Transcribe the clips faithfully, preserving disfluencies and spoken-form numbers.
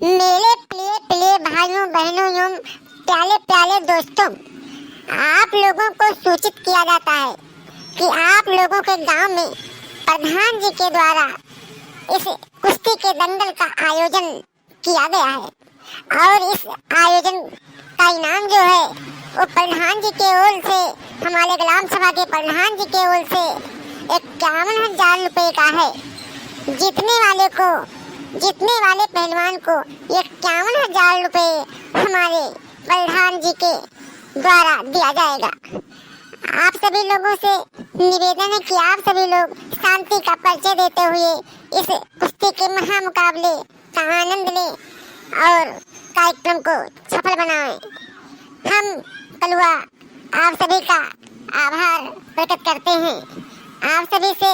मेरे प्रिय प्रिय भाइयों, बहनों एवं प्यारे प्यारे दोस्तों, आप लोगों को सूचित किया जाता है कि आप लोगों के गांव में प्रधान जी के द्वारा इस कुश्ती के दंगल का आयोजन किया गया है और इस आयोजन का इनाम जो है, वो प्रधान जी के ओर से, हमारे ग्राम सभा के प्रधान जी के ओर से इक्यावन हजार रुपये का है। जीतने वाले को, जीतने वाले पहलवान को इक्यावन हजार रुपये हमारे प्रधान जी के द्वारा दिया जाएगा। आप सभी लोगों से निवेदन है कि आप सभी लोग शांति का परिचय देते हुए इस कुश्ती के महामुकाबले का आनंद लें और कार्यक्रम को सफल बनाएं। हम कलुआ आप सभी का आभार प्रकट करते हैं। आप सभी से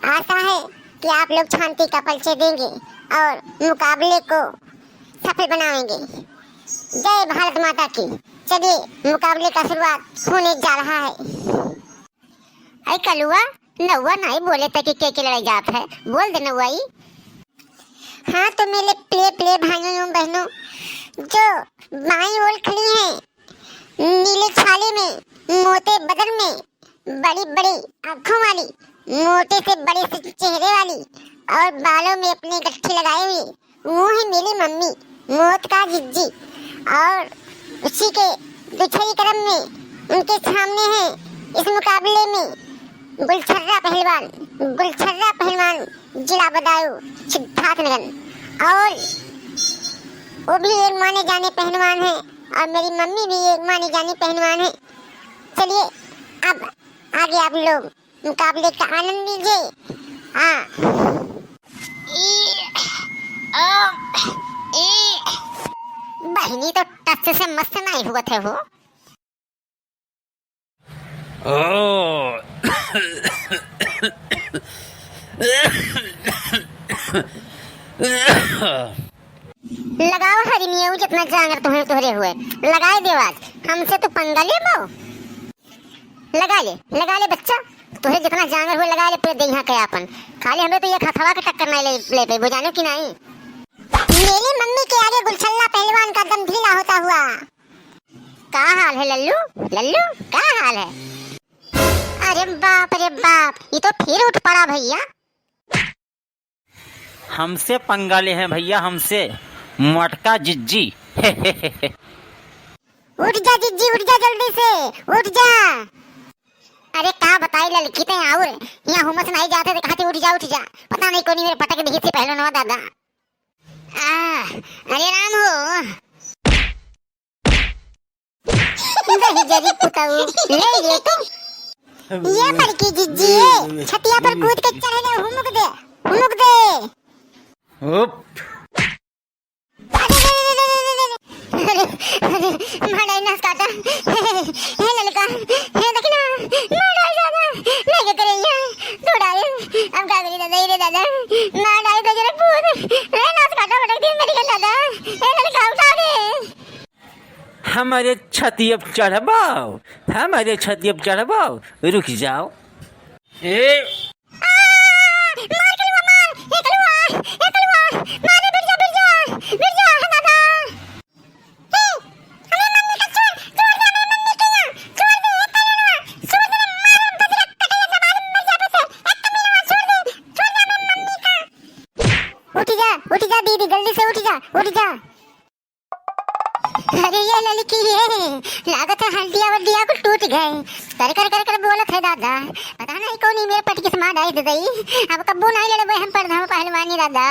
आशा है कि आप लोग शांति का परिचय देंगे और मुकाबले को सफल बनाएंगे। जय भारत माता की। चलिए, मुकाबले का शुरुआत होने जा रहा है। अरे कलुआ, नौवा नाहीं बोले त कि के के लड़ाई जात है, बोल दे नौवा ई। हाँ, तो मेरे प्रिय प्रिय भाइयों एवं बहनों, जो बाईं ओर खड़ी हैं, नीले छाले में, मोटे बदन में, बड़ी बड़ी आँखों वाली, मोटे से बड़े से चेहरे वाली और बालों में अपने गट्ठी लगाए हुए, वो है मेरी मम्मी, मौत का जिज्जी। और उसी के दूसरी क्रम में उनके सामने है इस मुकाबले में गुलछर्रा पहलवान, गुलछर्रा पहलवान, जिला बदायूं, सिद्धार्थनगर। और वो भी एक माने जाने पहलवान है और मेरी मम्मी भी एक माने जाने पहलवान है। चलिए, अब आगे आप लोग मुकाबले का आनंद लीजिए। हाँ। ई, आ, ई। बहिनी तो टस से मस नाहीं होत है हो। ओ। लगाओ हरी मियाऊ, जितना जांगर तुहरे, तुहरे हुए, लगाए देव आज। हमसे तू पंगा लेबो? लगा ले, लगा ले बच्चा, तुहरे जितना जांगर हुए लगा ले, पूरे देहिया के आपन। खाली हमरे तो ये हथवा के टक्कर नाहीं ले, ले पेबो, जानो कि नाहीं? मेरे मम्मी के आगे गुलछल्ला पहलवान का दम ढीला होता हुआ। का हाल है लल्लू? लल्लू, का हाल है? अरे बाप रे बाप, ये तो फिर उठ पड़ा भैया। हमसे पंगा ले हैं भैया, हमसे, मोटका जिज्जी। उठ जा जिज्जी, उठ जा जल्दी से, उठ जा। अरे का बताई ललकी, ते और यहाँ हुमस नाहीं जाते, ते कहते उठ जा, उठ जा। पता नाहीं कौन मेरे पटक दिही से पहले नवा दादा। आ, अरे राम हो। दही जरी पुताऊ, ले ले तू। ये बड़की जिज्जी, ये छतिया पर कूद के चढ़ ले, हुमुक दे, हुमुक दे। उप। अरे, अरे, अरे, मार डाई नास काटा। हे ललका, हे देखना, मार डाई दादा, नहीं के करे ये, दौड़ाए, अब का करी दादा, ये रे दादा, मार डाई तो जरा पूत, रे नास काटा बटक दी मेरी का दादा, हे ललका उठा दे। हमरे छतिया पे चढ़बो, हमरे छतिया पे चढ़बो, रुक जाओ। ए। आ, मार कलुआ, मार, ए कलुआ, ए कलुआ, मार रे, बिट जा, बिट जा, बिट जा, दादा। ए, अरे मम्मी का छोड़, छोड़ दे, अरे मम्मी के ना, छोड़ दे, ए कलुआ, छोड़ दे, मार, बजरा कटे, जबान मर जाबे से, ए कलुआ, छोड़ दे, छोड़ दे, अरे मम्मी का। उठ जा, उठ जा दीदी, जल्दी से उठ जा, उठ जा। अरे ये ललकी ये, लागत है हड्डिया वड्डिया कुल टूट गए। कर कर कर कर बोलत है दादा, पता नहीं कौन ई मेरे पटकी से मार डाई दे दई। अब कब्बो नहीं लड़बे हम पर हम पहलवानी दादा।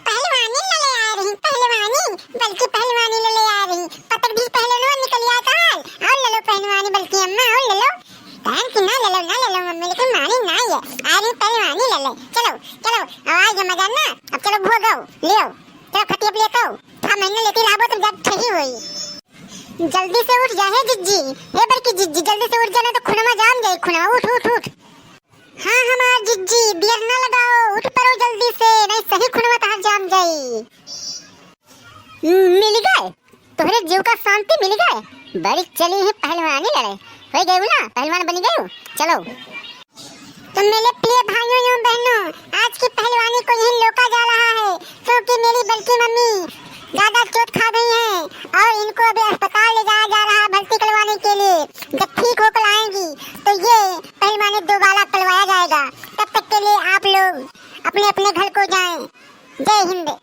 पहलवानी लड़े आ रही, पहलवानी, बल्कि पहलवानी लड़े आ रही। पटक दी पहलवान निकल आता है, और लड़ो पहलवानी बल्कि अम्मा, और लड़ो। बहन की ना लड़ो, ना लड़ो मम्मी, लेकिन मानी ना ये। आ रही पहलवानी लड़े। चलो, चलो, अब आज मजा ना, अब चलो भोगो, लियो। चलो खटिया पे लेटो, हम महीने लेती रहबो तो जब सही होई। जल्दी से उठ जा हे जिज्जी, हे बड़की जिज्जी, जल्दी से उठ जा, ना तो खुनवा जाम जाई, खुनवा, उठ, उठ, उठ। हाँ हमार जिज्जी, देर ना लगाओ, उठ पड़ो जल्दी से, नहीं सही खुनवा तहार जाम जाई। मिल गए, तोहरे जीव का शांति मिल गए। बड़ी चली ही पहलवानी लड़े, हो गए ना, पहलवान बन गए, चलो। तो मेरे प्रिय भाइयों एवं बहनों, आज की पहलवानी को यहीं रोका जा रहा है, क्योंकि मेरी बड़की मम्मी ज्यादा चोट खा गई हैं और इनको अभी अस्पताल ले जाया जा रहा है भर्ती करवाने के लिए। जब ठीक होकर आएंगी तो ये पहलवानी दोबारा करवाया जाएगा। तब तक के लिए आप लोग अपने अपने घर को जाएं। जय हिंद।